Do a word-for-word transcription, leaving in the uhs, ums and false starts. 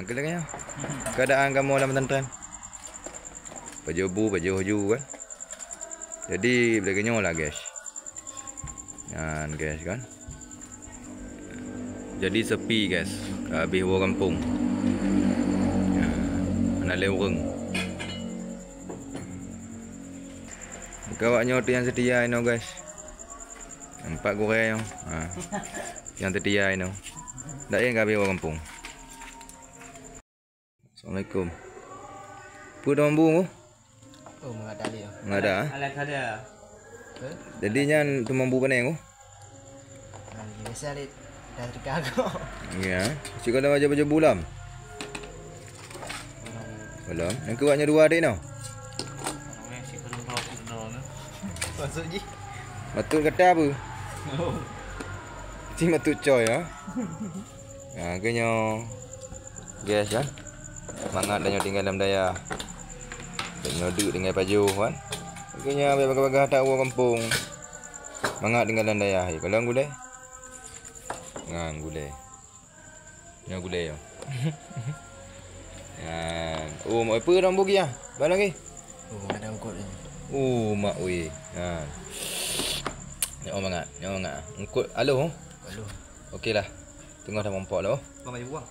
Angkat lagi ya. Keadaan kamoe lam pesantren. Pajoh bu, pajoh ju kan. Jadi lagèe nyoe lah guys. Nyan guys kan. Jadi sepi guys. Ka habéh woe gampông. Hana lé ureueng. Bukan awak nyoe tu nyang seutia inoe guys. Nampak gurèe nyoe. Ha. Nyang seutia inoe. Dak yah ka habéh woe gampông. Assalamualaikum. Peue teumambu nyoe? Oh, mangat tali. Mangat dah, ah? Alat kada. Jadi nyan teumambu pane nyoe? Biasa deh. Dah terka aku. Ya. Cik kau dah baca-baca bulam? Belum. Yang kuat nyoe dua dek noh. Masuk ji. Matut kata apa? Oh. Cik matut coy ya. Ha, keu nyoe. Guys kan. Mangat tanyoe tinggai lam dayah. Tanyoe deuk tinggai pajoh kan. Keu nyoe bagah-bagah that woe gampông. Mangat tinggai lam dayah. Kalau gulai. Ngan gulai. Nyoe gulai nyoe. Nyan. Oh, mak apa dong bugi ah? Balang lagi. Oh, ada ungkut ni. Oh, mak weh. Nyan. Nyoe mangat, nyoe mangat. Ungkut aloh. Aloh. Okey lah. Tengok dah mompok lah. Bang, baju buang.